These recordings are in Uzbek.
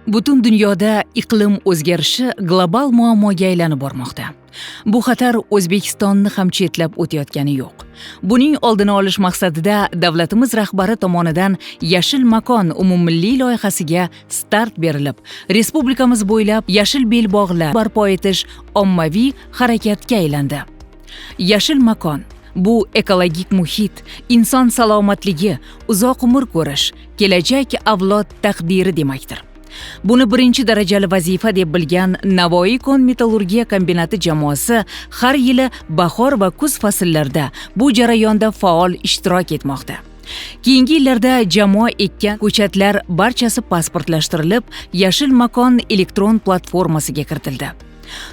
Butun dunyoda iqlim o'zgarishi global muammoga aylanib bormoqda. Bu xatar O'zbekistonni ham chetlab o'tayotgani yo'q. Buning oldini olish maqsadida davlatimiz rahbari tomonidan Yashil makon umummilliy loyihasiga start berilib, respublikamiz bo'ylab yashil belbog'lar barpo etish ommaviy harakatga aylandi. Yashil makon bu ekologik muhit, inson salomatligi, uzoq umr ko'rish, kelajak avlod taqdiri demakdir. Buni birinchi darajali vazifa deb bilgan Navoiy kon metallurgiya kombinati jamoasi har yili bahor va kuz fasllarida bu jarayonda faol ishtirok etmoqda. Keyingi yillarda jamoa ekkan ko'chatlar barchasi pasportlashtirilib, Yashil makon elektron platformasiga kiritildi.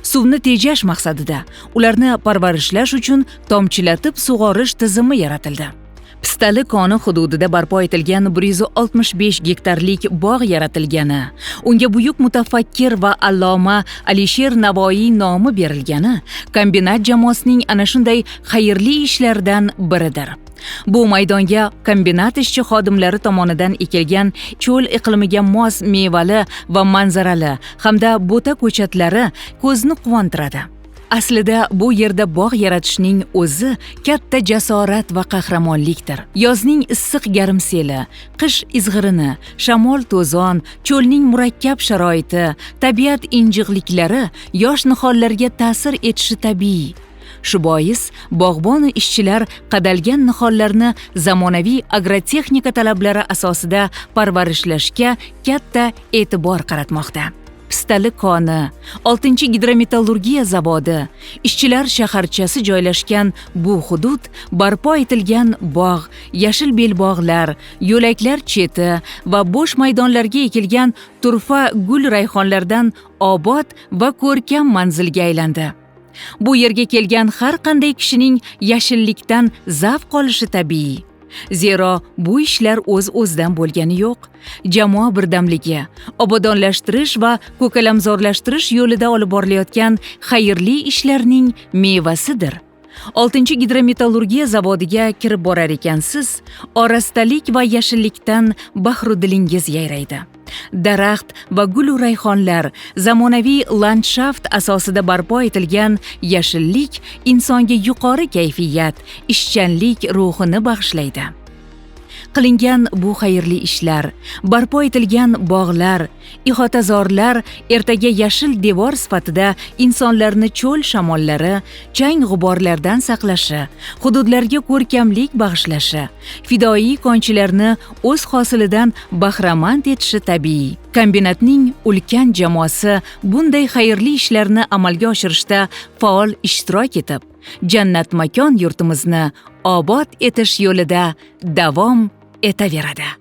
Suvni tejash maqsadida ularni parvarishlash uchun tomchilatib sug'orish tizimi yaratildi. Pistali koni hududida barpo etilgan 165 gektarlik bog' yaratilgani, unga buyuk mutafakkir va alloma Alisher Navoiy nomi berilgani kombinat jamoasining ana shunday xayrli ishlaridan biridir. Bu maydonga kombinat ishchi xodimlari tomonidan ekilgan cho'l iqlimiga mos mevali va manzarali hamda bo'ta ko'chatlari ko'zni quvontiradi. Aslida bu yerda bog' yaratishning o'zi katta jasorat va qahramonlikdir. Yozning issiq garmseli, qish izg'irini, shamol to'zon, cho'lning murakkab sharoiti, tabiat injiqliklari yosh nihollarga ta'sir etishi tabiiy. Shu bois bog'bon ishchilar qadalgan nihollarni zamonaviy agrotexnika talablari asosida parvarishlashga katta e'tibor qaratmoqda. Pistali koni, 6-gidrometallurgiya zavodi, ishchilar shaharchasi joylashgan bu hudud barpo etilgan bog', yashil belbog'lar, yo'laklar cheti va bo'sh maydonlarga ekilgan turfa gul rayhonlardan obod va ko'rkam manzilga aylandi. Bu yerga kelgan har qanday kishining yashillikdan zavq olishi tabiiy. Zero bu ishlar o'z-o'zidan bo'lgani yo'q. Jamoa birdamligi, obodonlashtirish va ko'kalamzorlashtirish yo'lida olib borilayotgan xayrli ishlarning mevasidir. 6-gidrometallurgiya zavodiga kirib borar ekansiz, orastalik va yashillikdan bahru dilingiz yayraydi. Daraxt va gul rayhonlar, zamonaviy landshaft asosida barpo etilgan yashillik insonga yuqori kayfiyat, ishchanlik ruhini bag'ishlaydi. Qilingan bu xayrli ishlar, barpo etilgan bog'lar, ihotazorlar ertaga yashil devor sifatida insonlarni cho'l shamollari, chang g'uborlardan saqlashi, hududlarga ko'rkamlik bag'ishlashi, fidoyi konchilarni o'z hosilidan bahramand etishi tabiiy. Kombinatning ulkan jamoasi bunday xayrli ishlarni amalga oshirishda faol ishtirok etib, jannat makon yurtimizni obod etish yo'lida davom etaveradi.